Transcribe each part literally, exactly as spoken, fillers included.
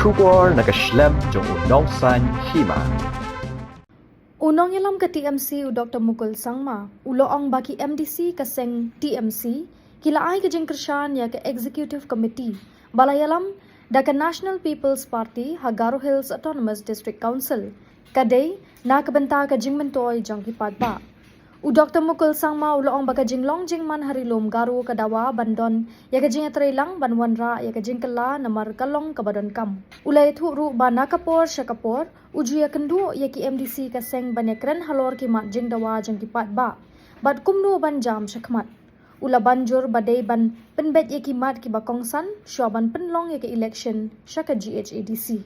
Khubor na ka shlem jong u nongsaiñ hima. U nongïalam ka T M C u Doktor Mukul Sangma u la ong ba ki M D C ka seng T M C ki la ai ka jingkyrshan ïa ka Executive Committee ba la ïalam da ka National People's Party ha Garo Hills Autonomous District Council, ka dei na ka bynta ka jingmyntoi jong ki paidbah. U Doktor Mukul Sangma u la ong ba ka jinglong jingman ha Ri Lum Garo ka dawa ban don ïa ka jingïatreilang ban wanrah ïa ka jingkylla namar ka long kaba donkam. U la ïathuh ruh ba na ka por sha ka por u ju ïakynduh ïa ki M D C ka seng ban ïakren halor ki mat jingdawa jong ki paidbah bad kumno ban jam shakhmat. U la ban jur ba dei ban pynbeit ïa ki mat kiba kongsan shuwa ban pynlong ïa ka election sha ka G H A D C.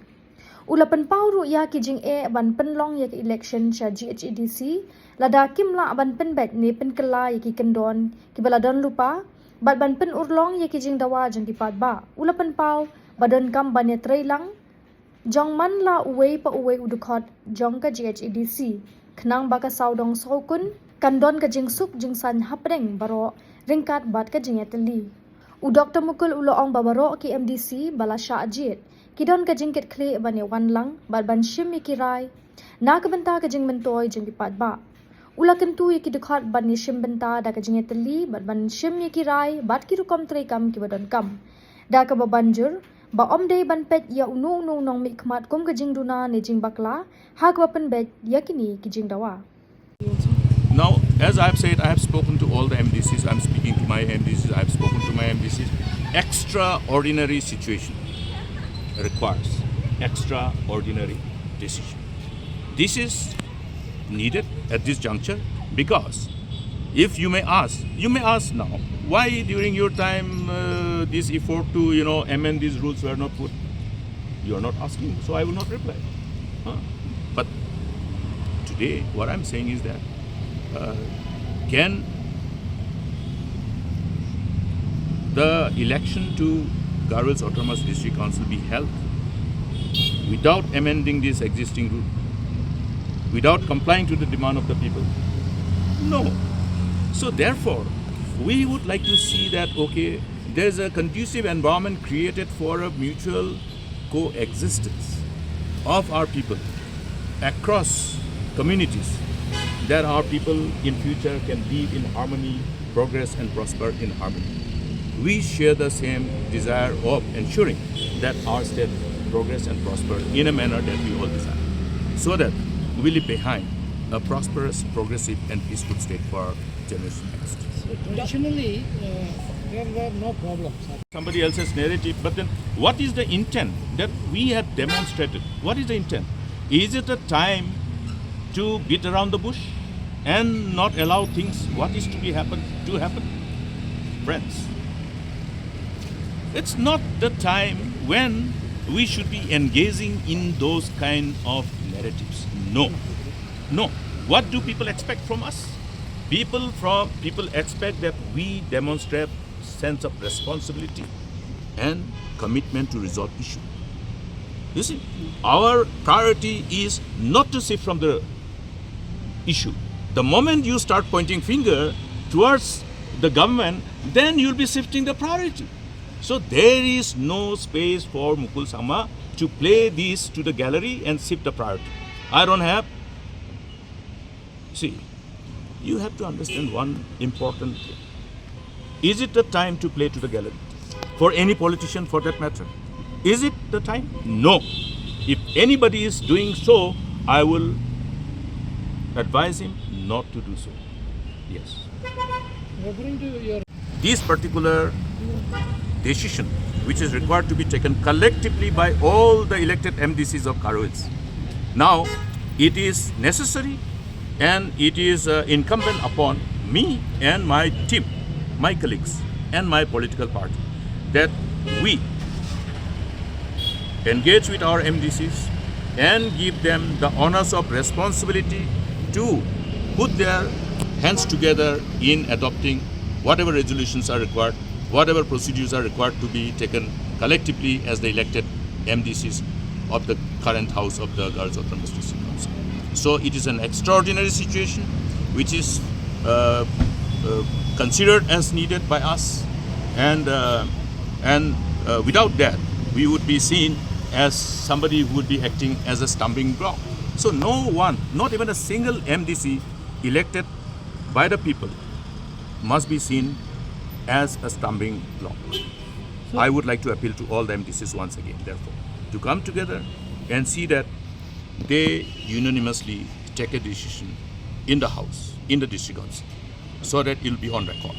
U la pynpaw ruh ïa ki jingeh ban pynlong ïa ka election sha G H A D C lada kim lah ban pynbeit ne pynkylla ïa ki kyndon kiba la don lypa bad ban pynurlong ïa ki jingdawa jong ki paidbah. U la pynpaw ba donkam ban ïatreilang jong man la uwei pa uwei u dkhot jong ka G H A D C khnang ba ka sawdong sawkun kan don ka jingsuk jingsaiñ hapdeng baroh ryngkat bad ka jingïatylli. U Doktor Mukul u la ong ba baroh ki M D C ba la shah jied ki don ka jingkitkhlieh ban ïawan lang bad ban shim ïa ki rai na ka bynta ka jingmyntoi jong ki paidbah. U la kyntu ïa ki dkhot ban ïashim bynta da ka jingïatylli bad ban shim ïa ki rai bad ki rukom treikam kiba donkam, da kaba ban jur ba ym dei ban peit ïa uno uno u nongmihkhmat kum ka jingduna ne jingbakla ha kaba pynbeit ïa kine ki jingdawa. Now, as I have said, I have spoken to all the M D Cs. I'm speaking to my M D Cs. I've spoken to my M D Cs. Extraordinary situation requires extraordinary decision. This is needed at this juncture because if you may ask, you may ask now, why during your time uh, this effort to, you know, amend these rules were not put? You are not asking, so I will not reply. Huh? But today, what I'm saying is that uh, can the election to Garo Hills Autonomous District Council be held without amending this existing rule, without complying to the demand of the people? No. So therefore, we would like to see that, okay, there's a conducive environment created for a mutual coexistence of our people across communities, that our people in future can live in harmony, progress and prosper in harmony. We share the same desire of ensuring that our state progress and prosper in a manner that we all desire, so that we leave behind a prosperous, progressive and peaceful state for generation next. So traditionally, uh, there were no problems. Somebody else's narrative, but then what is the intent that we have demonstrated? What is the intent? Is it a time to beat around the bush and not allow things what is to be happen to happen? Friends, it's not the time when we should be engaging in those kind of narratives. No. No. What do people expect from us? People from people expect that we demonstrate sense of responsibility and commitment to resolve issue. You see, our priority is not to shift from the issue. The moment you start pointing finger towards the government, then you'll be shifting the priority. So there is no space for Mukul Sangma to play this to the gallery and shift the priority. I don't have. See, you have to understand one important thing. Is it the time to play to the gallery? For any politician for that matter. Is it the time? No. If anybody is doing so, I will advise him not to do so. Yes. Referring to your This particular decision, which is required to be taken collectively by all the elected M D Cs of Garo Hills. Now, it is necessary and it is uh, incumbent upon me and my team, my colleagues, and my political party that we engage with our M D Cs and give them the onus of responsibility to put their hands together in adopting whatever resolutions are required, whatever procedures are required to be taken collectively as the elected M D Cs of the current house of the Garo Hills Autonomous District Council. So it is an extraordinary situation which is uh, uh, considered as needed by us, and uh, and uh, without that we would be seen as somebody who would be acting as a stumbling block. So no one, not even a single M D C elected by the people, must be seen as a stumbling block. I would like to appeal to all the M D Cs once again, therefore, to come together and see that they unanimously take a decision in the House, in the District Council, so that it will be on record.